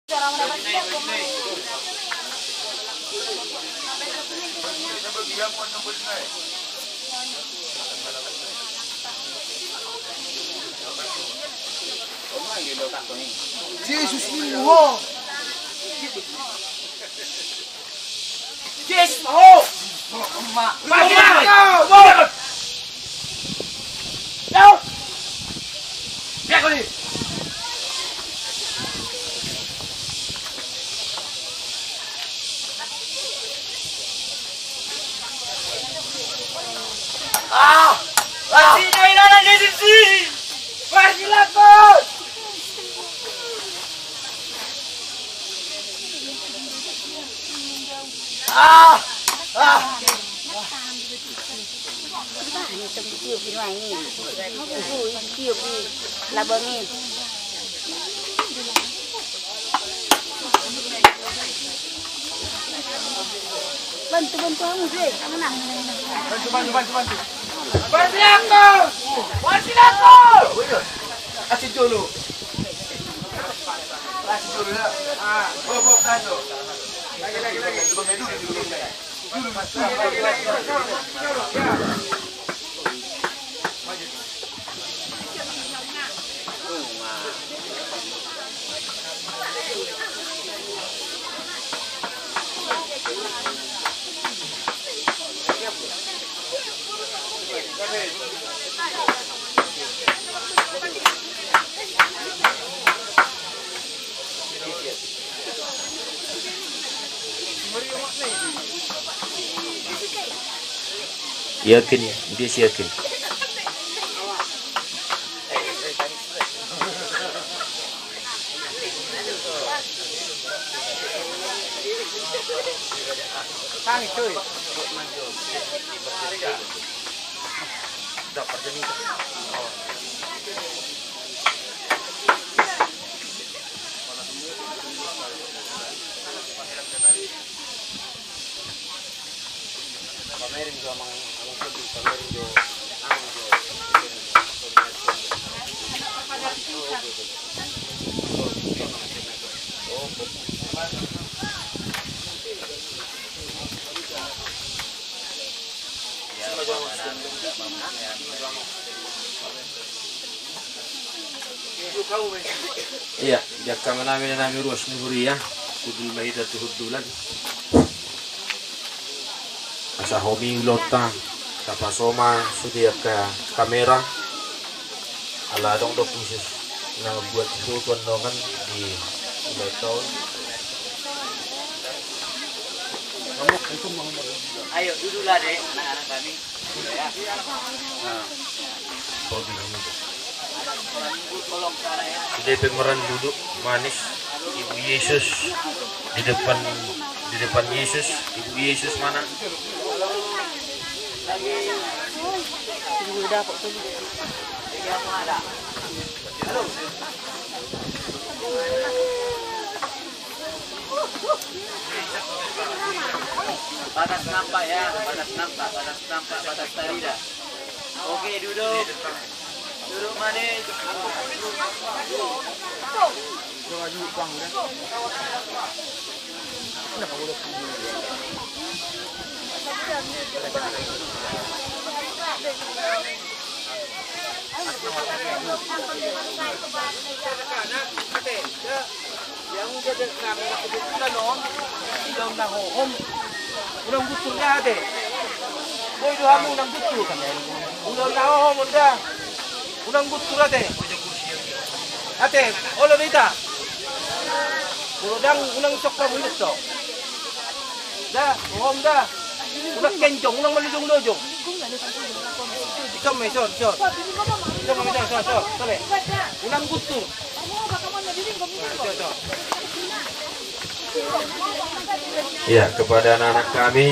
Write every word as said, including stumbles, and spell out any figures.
Jesus ni ho. Jesus ho. Ma. Ma. Ah! Ah! Sino ina na Jesus i! Marsilaku! Ah! Ah! Tiup i nuaeng i. Tiup i. Labang i. Bantu, bantu hamu be, amang. Bantu, bantu, bantu, bantu. Marsilaku! Marsilaku! Asi jolo. Asi jolo ya. Ah, bok, bok, tahan, bok. Lagi, lagi, lagi. Lubang dulu, lubang dulu. Yakin, dia si yakin. Tangis, cuy. Ia, di angka amanami, inanami, ruas ni huria, hundul ma hita tu hundulan. Asa homi ulaonta, tapasoma sude angka kamera. Ala adong do khusus na mambuat foto annon di ulaonta on. Ayo, duduklah, Dek, anak-anak kami. Sude pe maranduduk manis, Ibu Yesus di depan, di depan Yesus, Ibu Yesus mana? Batas nampak ya, batas nampak, batas nampak, batas tarida. Oke, duduk. Duduk manis. Unang guntur da ate. Boi do hamu unang guntur. Ulaon na hohom on da. Unang guntur ate. Ate, olo do hita. Molo ndang unang sokra mundut do. Da, hohom da. Unang kenjong, unang malojong-lojong. Ison ma, ison, ison. Ison ma, ison, ison, ison. Sole. Unang guntur. Ison, ison. Ya, kepada anak-anak kami.